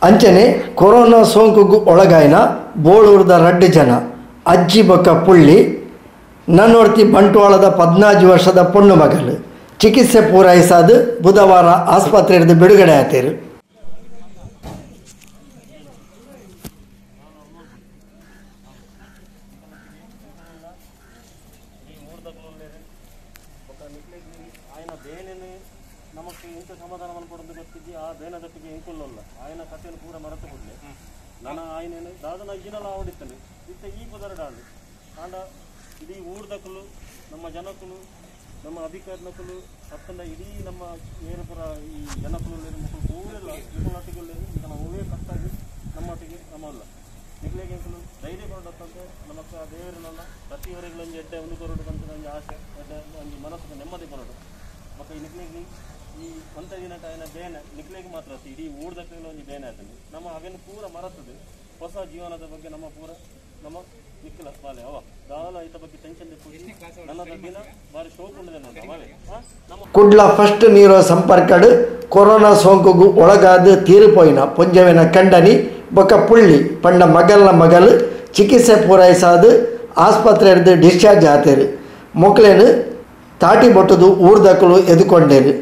ಅಂಚನೆ ಕೊರೋನಾ ಸೋಂಕುಗು ಒಳಗಾಯಿನ ಬೋಳೂರ್ದ ರಡ್ಡು ಜನ ಅಜ್ಜಿ ಬೊಕ್ಕ ಪುಳ್ಳಿ ನನ್ನೊರ್ತಿ ಬಂಟ್ವಾಳದ 14 ವರ್ಷದ ಪೊಣ್ಣು ಮಗಲು ಚಿಕಿತ್ಸೆ ಪೂರೈಸಾದ ಬುಧವಾರ ಆಸ್ಪತ್ರೆಯಿಂದ ಬಿಡುಗಡೆ ಆತೇರು. ನಮಕ್ ಇಂಚ ಸಮಾಧಾನ ಮಲ್ಪೊಡೊಂದು ಗೊತ್ತಿಜ್ಜಿ ಆ ಬೇನದೊಟ್ಟಿಗೆ ಎಂಕುಲ್ಲಲ್ಲ ಆಯನ ಕಥೆಯನ್ನು ಪೂರ ಮರೆತು ಕೊಡ್ಲೆ ನನ್ನ ಆಯನೇನು ದಾದನ ಇಜಿನಲ ಆವಡಿತ್ತನೆ ಇತ್ತ ಈ ಪುದರಡಾಂಡು ಆಂಡ ಇಡೀ ಊರ್ದಕುಲು ನಮ್ಮ ಜನಕುಲು ನಮ್ಮ ಅಧಿಕಾರಿನಕುಲು ಅತ್ತಂಡ ಇಡೀ ನಮ್ಮ ಏರುಪುರ ಈ ಜನಕುಲು ಮುಕುಲು ಪೂರೆಲ್ಲ ನಿಕುಲೊಟ್ಟಿಗೆ ನಮ್ಮ ಒವೇ ಕಟ್ಟಾಗಿ ನಮ್ಮೊಟ್ಟಿಗೆ ನಮ್ಮಲ್ಲ ನಿಕ್ಲೆಗೆ ಎಂಕುಲು ಧೈರ್ಯ ಕೊಡತ್ತಂತೆ ನಮಕ್ ಆ ದೇವರನ್ನೆಲ್ಲ ಪ್ರತಿಯವರೆಗಳೊಂದು ಎಡ್ಡೆ ಒಂದು ಕೊರಡು ಅಂತ ಒಂಜಿ ಆಸೆ ಎಡ್ಡೆ ಒಂಜಿ ಮನಸ್ಸಿಗೆ ನೆಮ್ಮದಿ ಕೊರಡು ಬೊಕ್ಕ ಈ ನಿಕ್ಲೆಗ್ ಈ ಒಂತ ದಿನ ಆಯ್ನ ಬೇನೆ ನಿಕ್ಲೆಗ್ ಮಾತ್ರ ಅತ್ತ ಇಡೀ ಊರ್ದಕ್ಲೆಗ್ ಒಂಜಿ ಬೇನೆ ಆತಂದು ನಮ್ಮ ಅವೆನ್ ಪೂರ ಮರತದು ಹೊಸ ಜೀವನದ ಬಗ್ಗೆ ನಮ್ಮ ಪೂರ ನಮ್ಮ ನಿಕ್ಲ ಬಾಲೆ ಅವ ದಾಲ ಐತ ಬಗ್ಗೆ ಟೆನ್ಷನ್ ದೆಪ್ಪುಜಿ ನನ್ನದ ದಿನ ಬಾರಿ ಶೋಕ್ ಉಂಡುದೆ ಬಾಲೆ. ಕುಡ್ಲ ಫಸ್ಟ್ ನೀರೋ ಸಂಪರ್ಕಡ್ ಕೊರೋನಾ ಸೋಂಕುಗು ಒಳಗಾದ ತೀರಿಪೋಯಿನ ಪೊಂಜೆವಿನ ಕಂಡನಿ ಬೊಕ್ಕ ಪುಳ್ಳಿ ಪಂಡ ಮಗಲ್ನ ಮಗಲು ಚಿಕಿತ್ಸೆ ಪೂರೈಸಾದ ಆಸ್ಪತ್ರೆಡ್ದು ಡಿಸ್ಚಾರ್ಜ್ ಆತೇರು. ಮೊಕ್ಲೇನು ತಾಟಿ ಬೊಟ್ಟದು ಊರ್ದಕುಲು ಎದುಕೊಂಡೇರು.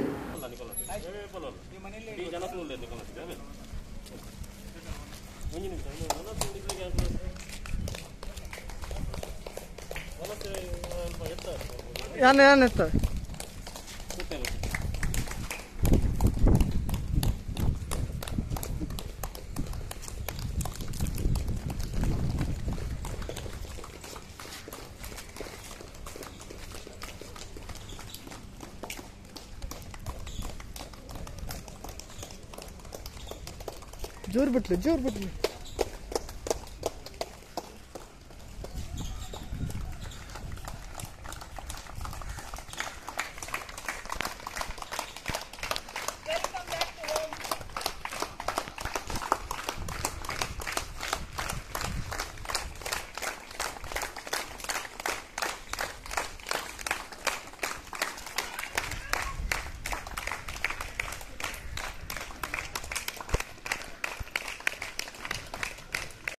ಜೋರ್ ಬಿಟ್ಲು ಜೋರ್ ಬಿಟ್ಲು.